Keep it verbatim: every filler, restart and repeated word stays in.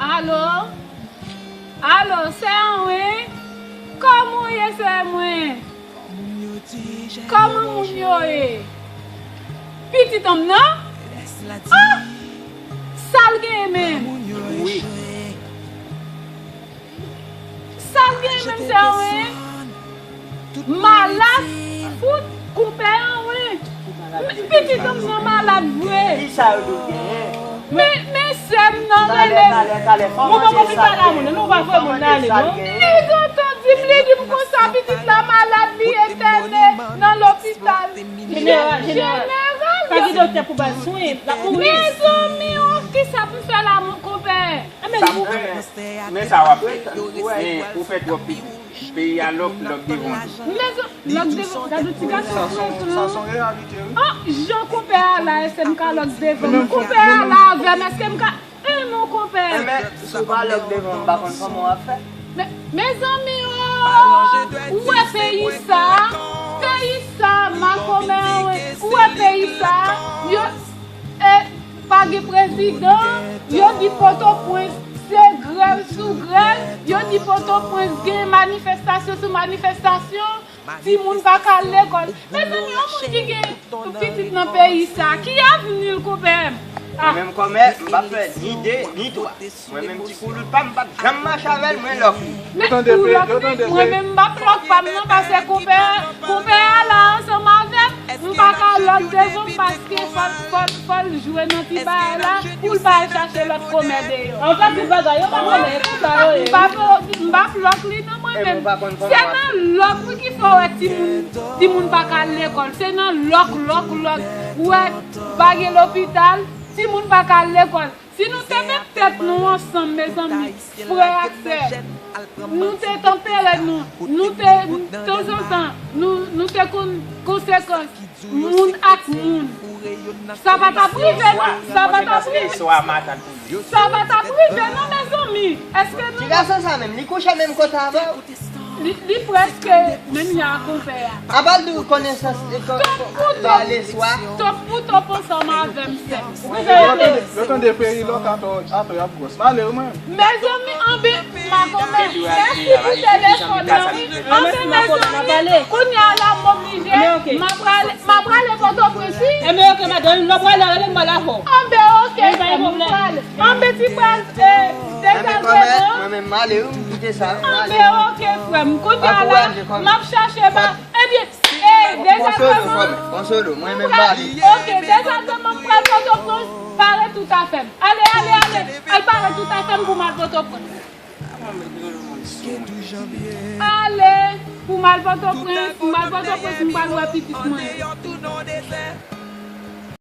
Alo? Alo, sè an wi? Kòman w ye, sè mwen? Kòman moun yo ye? Pitit an m nan? Ah! Sa l genyen menm? Wi. Sa l genyen menm, sè an wi? Malad fout konpè an wi. Men pitit an m nan malad vre. Ki sa yo dwe genyen? Men, men sè m nan rele. Mwen poko fin pale a moun, non, pa fè moun nan ale, non. Li gentan di m, li di m konsa, pitit la malad, li entène nan lopital. Jeneral, jeneral. Jeneral. Pa gen doktè pou ba l swen, l ap mouri. Mezanmi, oh, kisa pou fè la, mon konpè? Sa m renmen, men sa w ap fè. Men ou fè twòp pitit. Peyi a lòk, lòk devan. Mezon, lòk devan. Gade ti gason. Sa son, sa son reyalite, wi. Oh, jan konpè a la, èske m ka lòk devan? Konpè a la avè m, èske m ka? Eh, mon konpè. Enben, si w pa lòk devan, m pa konn kòman w ap fè. Men, mezanmi, oh, ou wè peyi sa? Peyi sa, makomè, wi. Ou wè peyi sa? Yo, e, pa gen prezidan, yo di Pòtoprens se grèv sou grèv, yo di Pòtoprens gen manifestasyon sou manifestasyon, timoun pa ka al lekòl. Mezanmi, yon moun ki gen pitit nan peyi sa, ki avni l, konpè m? Ah. Mwen menm kòmè, m p ap fè ni de, ni twa. Mwen menm ti koulout pa m, m p ap janm mache avè l, mwen lòk li. Men ou lòk li, mwen menm m p ap lòk pa m non, paske konpè, konpè a la ansanm avè m, m pa ka lòk devan m, paske fò l, fò l, fò l jwe nan ti bagay la, pou l pa al chache lòt kòmè deyò. An fèt, tout bagay yo pa kòmè, e konsa yo ye. M p ap, m p ap lòk li non mwen menm. Se nan lòk wi ki fè w wè timoun, timoun pa ka al lekòl. Se nan lòk, lòk, lòk. Ou wè, pa gen lopital, timoun pa ka al lekòl. Si nou te met tèt nou ansanm, mezanmi, frè ak sè, nou te tanpere nou, nou te, tanzantan, nou, nou te konn konsekans moun ak moun. Sa pa t ap rive, non, sa pa t ap rive. Sa pa t ap rive, non, mezanmi. Èske nou... Ti gason sa menm, li kouche menm kote avè w? Li, li prèske menm jan ak konpè a. Apa l di w konesans, e, ko-, ko-, ba leswa. Top pou top ansanm avè m, sè. Yo tande, yo tande peyi lòk atò, atò y ap gwòs. M ale wi mwen. Mezanmi, anben, makomè, mèsi pou telefòn nan wi. Anben, mezanmi, kounye a la m oblije, m ap prale, m ap prale Pòtoprens wi. Enben, oke, madanm, lè w prale, rele m, m al avè w. Anben, oke, m prale. Anben, ti pral, e, dezagreman. Mwen menm, m ale wi, m kite sa, m ale. Anben, oke, frè m. Kounye a la, m ap chache ba, ebyen, e, dezagreman. Bon solo, mwen menm, m ale. Oke, dezagreman, m pral Pòtoprens, pare tout afè m. Ale, ale, ale, al pare tout afè m pou m al Pòtoprens. Ale, pou m al Pòtoprens, pou m al Pòtoprens, m pral wè pitit mwen.